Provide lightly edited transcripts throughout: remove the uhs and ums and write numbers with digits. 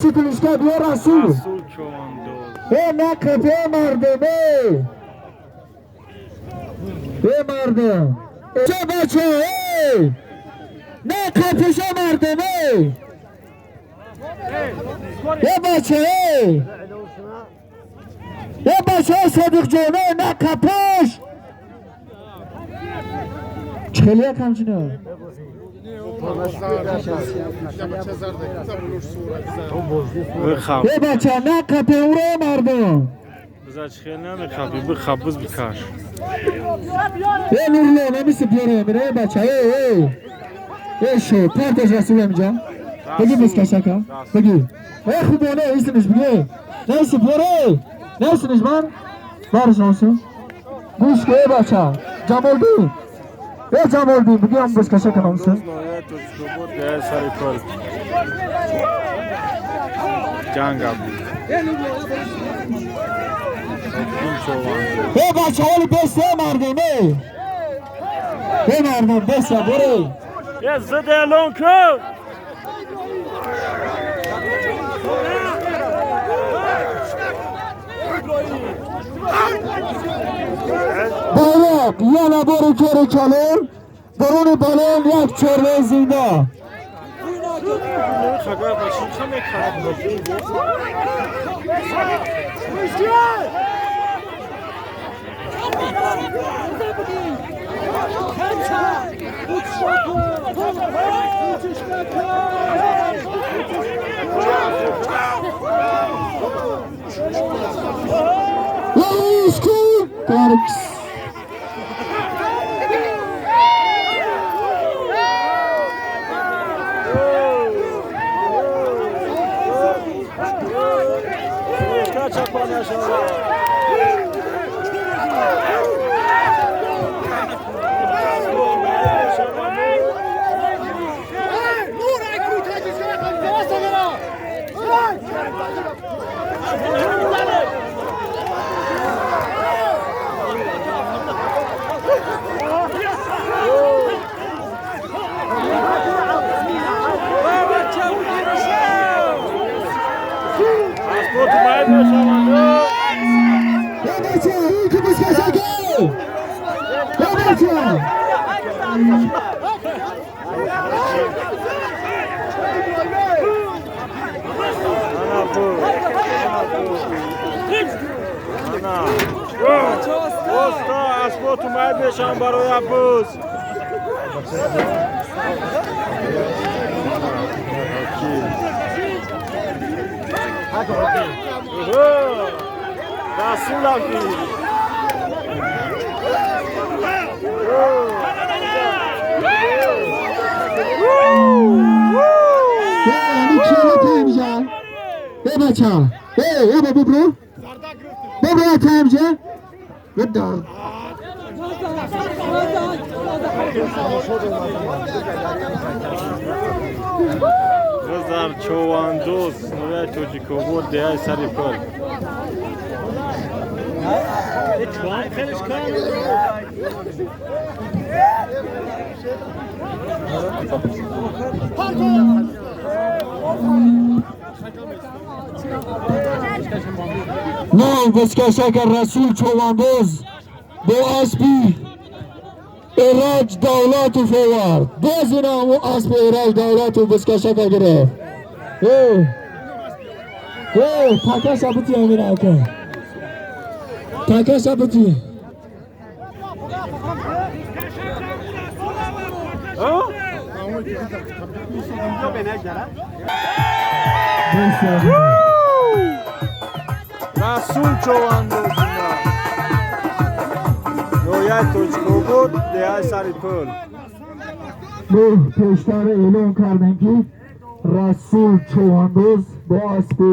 Кулишка биё Расул. Расул Човандоз. Э, нақаб, э, мардум, э! Э, мардум! Ча бача, э! Нақаб, мардум, э! Э, бача, э! Э, бача, Содиқҷон, э, нақаб, Чхелия камчино? Бихаб. Э, бача, нақаб, уро, мардум! Биза чихел намехабӣ, бихаб, биз бикаш. Э, Нурло, намиси биёре, мира, э, бача, э, э! Э, шо, парташ Расул амҷа. Бигӣ бискашака, бигӣ. Э, хубоне, исмиш бигӣ. Нейси биёре, нейсиниш бар. Барш намсу. Гӯш ку, э, бача. Ҷамолдин. Э, Ҷамолдин, бигӣ ам бискашака намсу. Ноҳияи Тоҷикобод, деҳаи Сари Пул. Ҷанг абуд. Ҳоким Човандоз. Э, бача, ҳоли бес, э, мардум, э. Э, мардум, беса, биёре. Е, зид эълон кун! Байроқ, яна бори кори калон, даруни балон як чорвои зинда. Хагар башин ха мекард. Лаишку! Таркс. Чапа нашава. Аспоту бояд мешаванд. Э, бача, ин ки бискашака! Э, бача! Ана бу. Ана. Оста аспоту бояд мешаванд барои аббуз. Расул аби. Э, ами киро таимҷа? Э, бача! Э, э, ба бубро? Бубро таимҷа? Буда. Ғизар Човандоз, ноҳияи Тоҷикобод, деҳаи Сари Пул. Нол бискашака Расул Човандоз бо аспи Эраҷ Давлатов овард. Боз инам аспи Эраҷ Давлатов бискашака гирифт. Э! Э, такаша бути амир ака. Такаша бути. Расул Човандоз ноҳияи Тоҷикобод, деҳаи Сари Пул. Мо пештар эълон кардем, ки Расул Човандоз бо аспи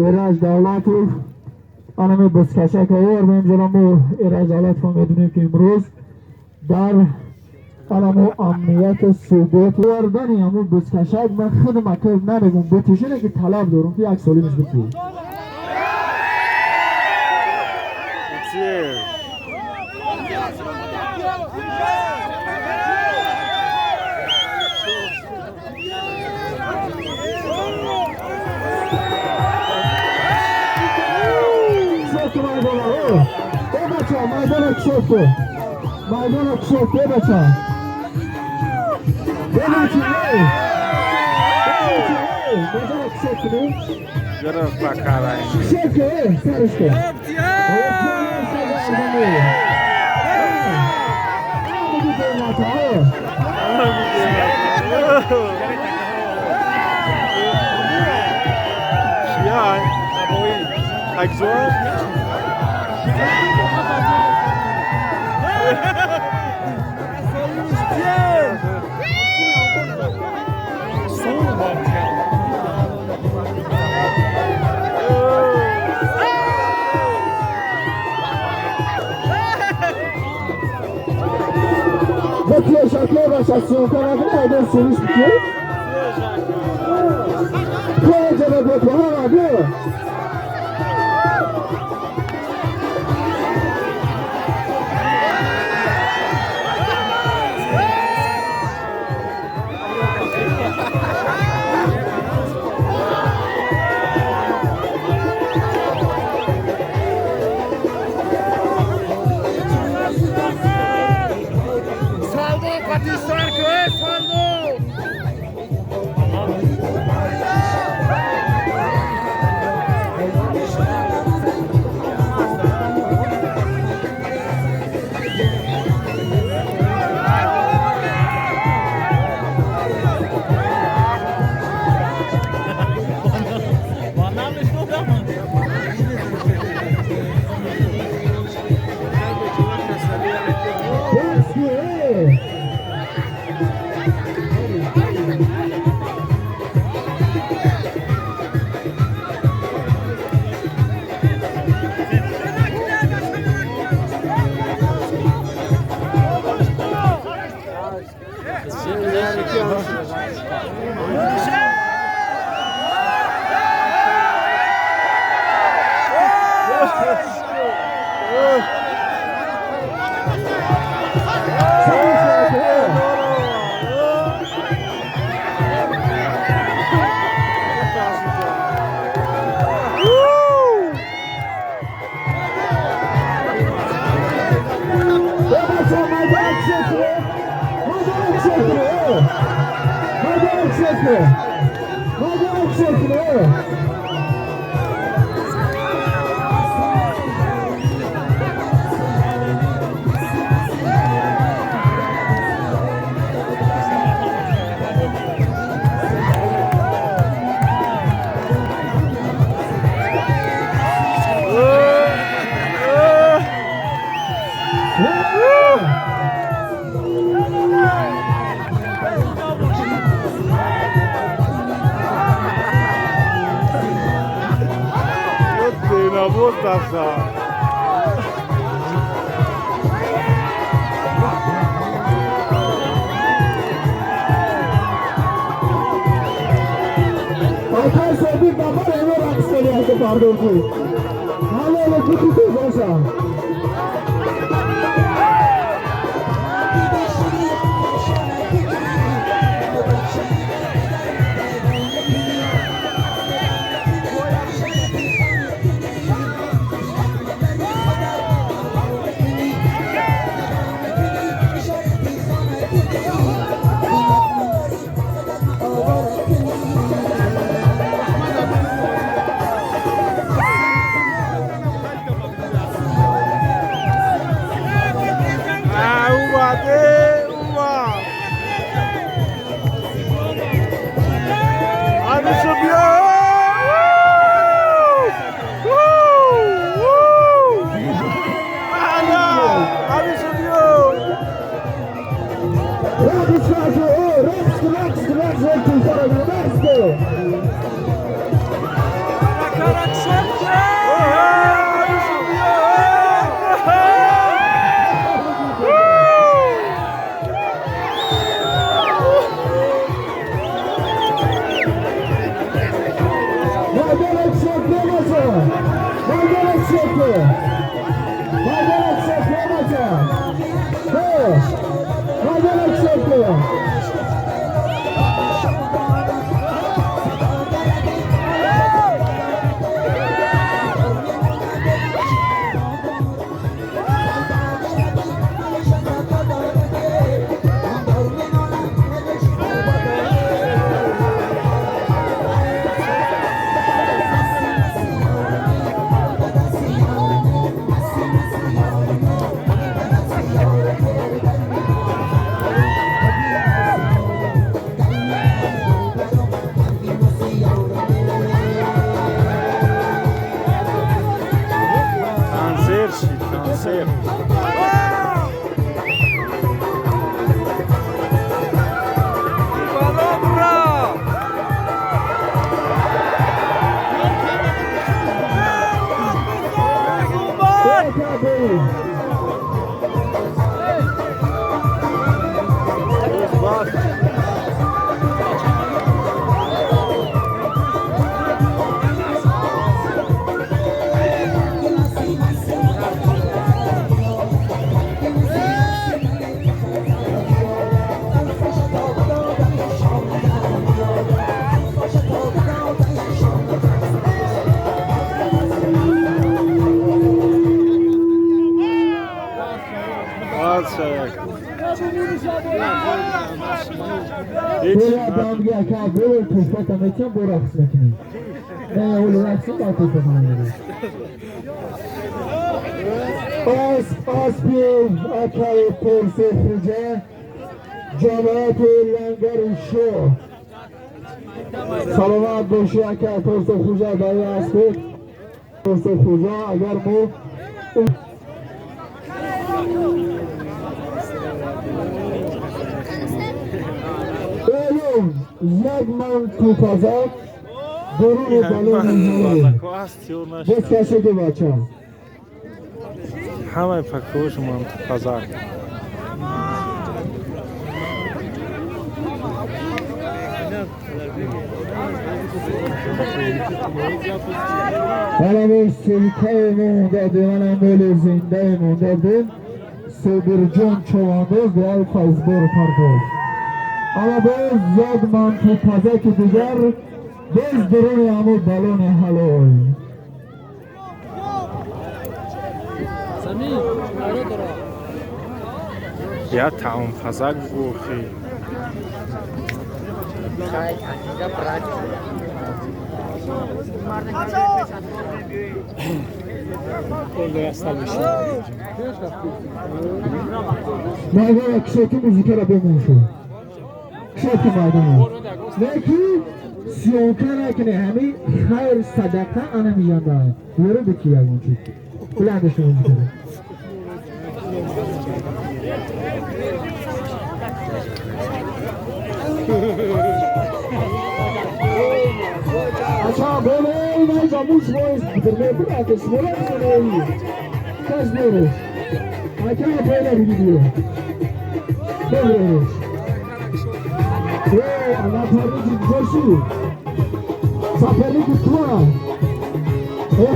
Эраҷ Давлатов анами бискашак овардем. Зеро мо Эраҷ Давлатов медонем, ки имрӯз дар анамо амнияту субот овардани ҳамун бискашак ман худам ака намегум бутишине, ки талаб дорум, ки як соли бити. Чие? Э, бача, майдона кушод кун. Майдона кушод кун, бача. Э, бача, э. Э, бача, э. Майдона кушод кун. Гирифт ба карай. Кушод кун, э, сараш кун. Бигу давлата, э. Кия? Акзор? Бо пешакло баша съёмка накунӣ, айдар суниш бикун. Биё, ҷаба, биё, ҳама биё. Saldo Pakistan ке Saldo. Бас ку, э. Сараш кун, э. Э, бача, майдона кушод кун, э. Майдона кушод кун, э. Майдона кушод кун. Майдона кушод кун, э. Бенабуд дафта. Акай Собир бабар эно рақс кардӣ, ака бардор ку. Ҳалоло кути боша. Омаде, омад. Ҳамеша биё. Ана, ҳамеша биё. Рақс кун, э, рақс кун, рақс кун, рақс кун, рақс кун. Ҳамеша биё. Майдона кушод кун, бача. Майдона кушод кун. Майдона кушод кун, бача. Э, майдона кушод кун. Сер. سلامت باشی اکر پرس خوجه برای اسب پرس خوجه اگر ما اعلام یک من توپازک درون بالون زمین بس کشه دو بچه همه پکوش من توپازک منم سلکه مونده منم مول زنده مونده سبرجان چوانداز در فیضبار پرداز اما باز زاد من تو پزک دیگر باز درون همو بالون حلال یا تعام پزک بوخی مردم کشتی موزیکه را بمون شد کشتی مردم نکی سیانکه نکنه همه خیر صدقه انا میگم دارم یارو بکی یکون چی بلندش موزیکه را اچھا بولے میں جاموش وائس درمیان بنا کے سمولا نہیں کس میرے اچھا پہلا ویڈیو بولے اے انا پاری جوشی سافری کتوا اے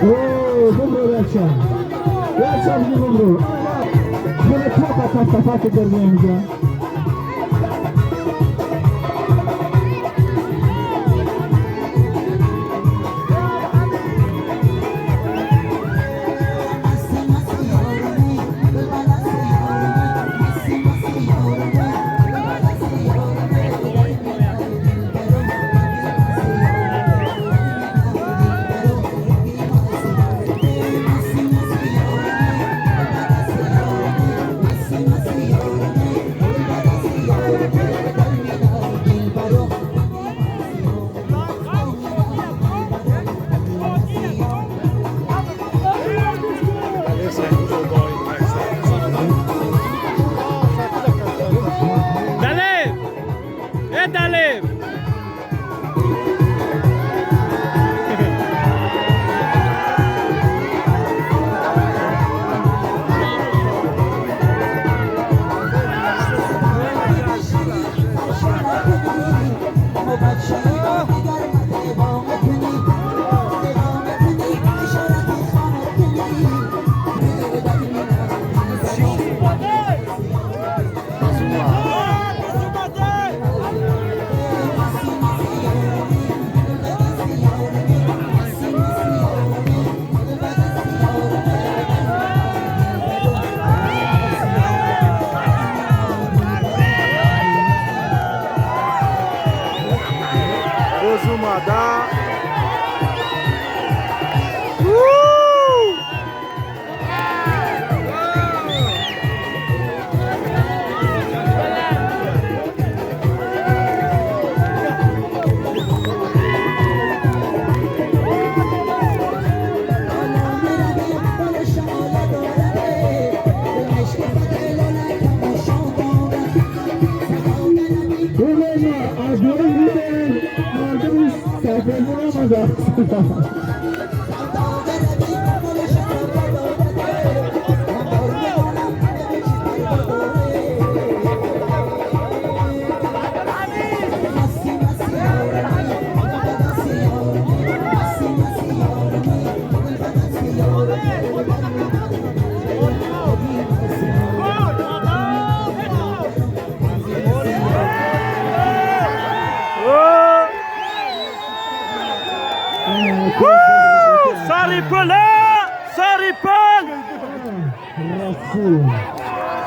او بولے اچھا اچھا بولے تفاك البرنامج.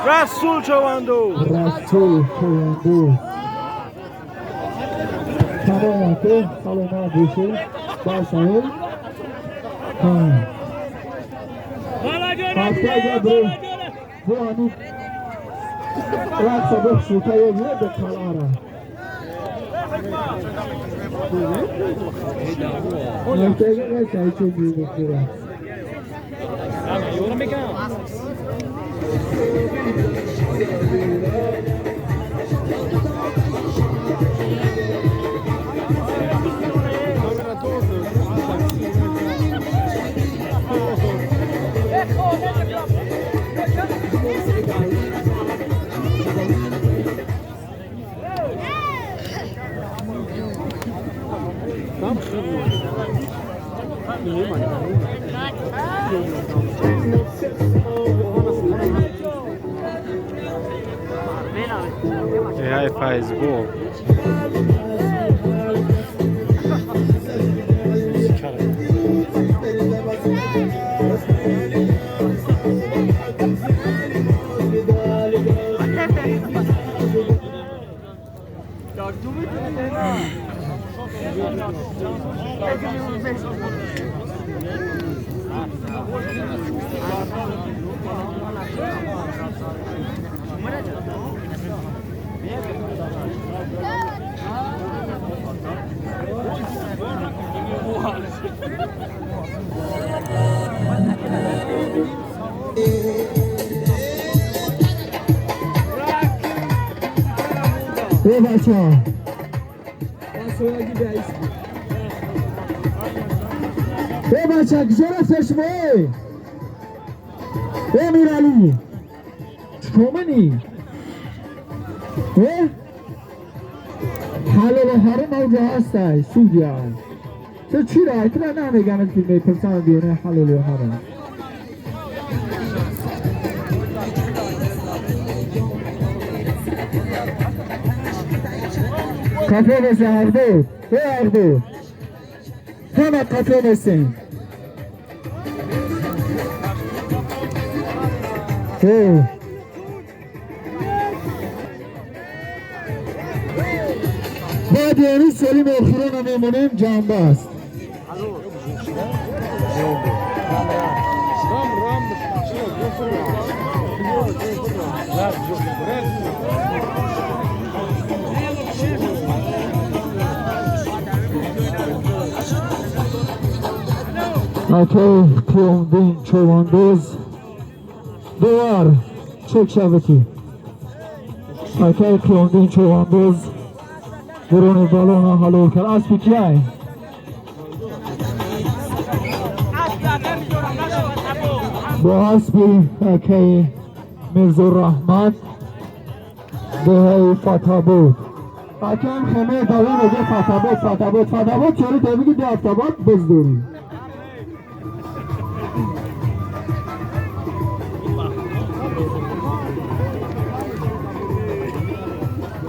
رسول چواندو رسول چواندو سلامت سلامت باشید باشید هفته برو برو رقص بخشو تا یه به قلعه را هفته اگر قصه چون بیرون ای فیسبوک ای بچه ها ای بچه کجا رفته شما ای امیرعلی چطور منی؟ حلال و حرام اوجه هسته سوگیان تو چی را؟ اکرا نمیگم که میپرسن بیونه حلال و حرام قفا بسه اردو ای اردو همه قفا بسه بعد یعنی سالیم آخران میمونیم جنبه است اکی قیامدین چواندوز دوار چک شبکی اکی قیامدین چواندوز درون بالون حلول کرد اسبی کیای؟ با اسبی اکی میرزا رحمت دهه فتح بود اکی هم خیمه دوام میگه فتح بود فتح بود فتح بود چرا تو میگی ده هفته بعد بزدوری